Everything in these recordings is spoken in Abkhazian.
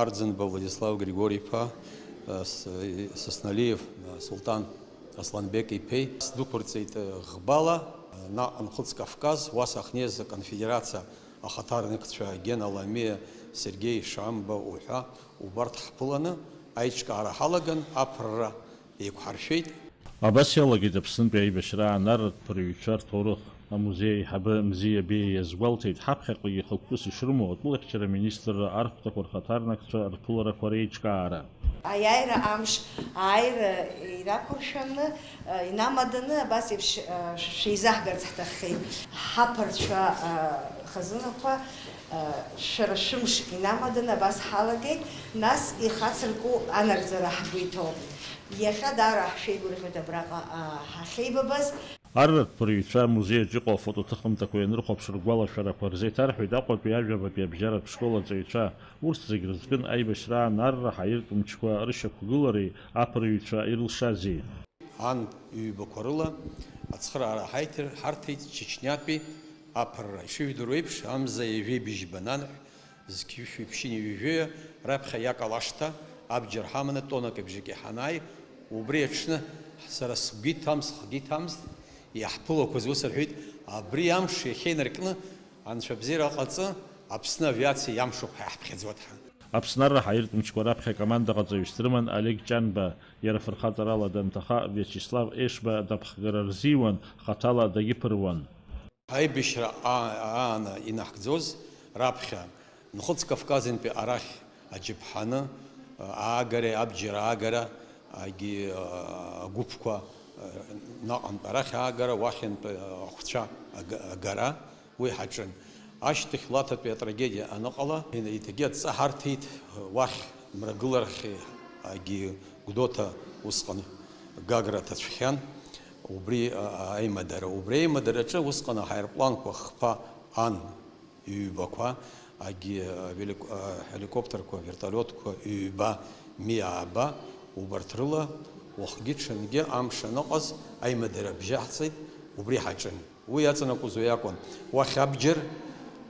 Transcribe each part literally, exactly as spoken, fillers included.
Арӡынба Владислав Григори-иԥа, Сосналиев Султан Асланбек-иԥеи сдәықәырҵеит ӷбала, наҟ Нхыҵ Кавказ, уа сахьнеиз аконфедерациа ахаҭарнакцәа Гена Ламиа, Сергеи Шамба уҳәа убарҭ ҳԥыланы аиҿкаара ҳалаган, аԥырра еиқәҳаршәеит. Абас иалагеит Аԥснынтәи аибашьраан арратә ԥырҩцәа рҭоурых. Амузеи аиҳабы Мзиа Беиа иазгәалҭеит, ҳаԥхьаҟагьы хықәкыс ишрымоу атәылахьчара аминистрра архәҭақәа рхаҭарнакцәа рԥыларақәа реиҿкаара. Аиааира амш ааира ирақәыршәаны, инамаданы абас еиԥш шәеизаҳгарц ҳҭаххеит. Ҳаԥырцәа хазынақәа шәара шәымш инамаданы абас ҳалагеит, нас ихацырку анагӡара ҳгәы иҭоуп. Иахьа даара ҳшеигәырӷьоит абраҟа ҳахьеибабаз. Арратә ԥырҩцәа амузеи аҿы иҟоу афотоҭыхымҭақәа ианрыхәаԥш ргәалашәарақәа рзеиҭарҳәеит Аҟәатәи ажәабатәи абжьаратә школ аҵаҩцәа. Урҭ зегь рызкын аибашьраан арра ҳаиртә мчқәа рышьақәгылареи аԥырҩцәа ирылшази. Ан ҩбақәа рыла ацхыраара ҳаиҭар-, ҳарҭеит Чечниатәи аԥырра. Ишыжәдыруа еиԥш, амза ҩажәи бжьба нанҳә, зқьышәи ԥшьыни ҩажәеи раԥхьа иакалашҭа абџьар ҳаманы тоннак бжаки ҳанааи, убри аҽны сара сгәы иҭамыз, схгьы иҭамызт, иаҳԥылақәаз ус рҳәеит, абри амш иахьа инаркны, анцәа бзиара ҟаҵы, Аԥсны авиациа иамшуп ҳәа иаҳԥхьаӡоит ҳәа. Аԥсны арра ҳаиртә мчқәа раԥхьа акомандаҟаҵаҩыс дрыман Олег Ҷанба, иара фырхаҵарала данҭаха, Виачеслав Ешба дапхгара рзиуан, хаҭала дагьыԥыруан. Аибашьра аа-, ааны инаҳгӡоз раԥхьа Нхыҵ Кавказынтәи арахь аџьаԥҳаны, аагареи абџьар аагара, агьи, агәыԥқәа, наҟынтә арахь аагара, уахьынтә ахәцәа ага-, агара, уи ҳаҿын. Ашьҭахь Лаҭатәи атрагедиа аныҟала, еиҭагьы адҵа ҳарҭеит уахь мрагыларахь, агьи Гәдоуҭа усҟан Гагра ҭацәхьан, убри, а, аимадара. Убри аимадараҿы усҟан аҳаирпланқәа хԥа Ан ҩбақәа, агьи, а, велик-, а, ҳеликоптерқәа, вертолиотқәа ҩба, ми ааба, убарҭ рыла уахгьы-ҽынгьы амш аныҟаз аимадара бжьаҳҵеит, убри ҳаҿын. Уи иаҵанакуаз уи акәын, уахь абџьар,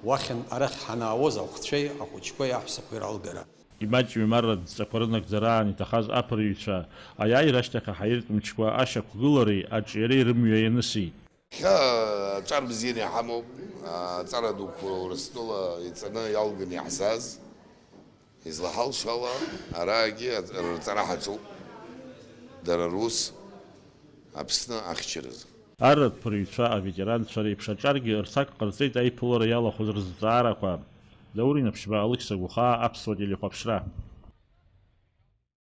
уахьын арахь ҳанаауаз ахәцәеи ахәыҷқәеи аҳәсақәеи ралгара. Имаҷҩым арратә дҵақәа рынагӡараан иҭахаз аԥырҩцәа, аиааира ашьҭахь аҳаиртә мчқәа ашьақәгылареи аҿиареи рымҩа ианысит. Ҳа, аҿар бзианы иҳамоуп, аҵара дуқәа Урыстәыла иҵаны иалганы иаҳзааз. Излаҳалшо ала, араагьы рҵара ҳаҿуп, дара рус Аԥсны ахьчаразы. Арратә ԥырҩцәа, аветеранцәа реиԥш аҿаргьы рҭак ҟарҵеит аиԥылара иалахәыз рызҵаарақәа. Даур Инаԥшьба, Алықьса Гәхаа, Аԥсуа телехәаԥшра.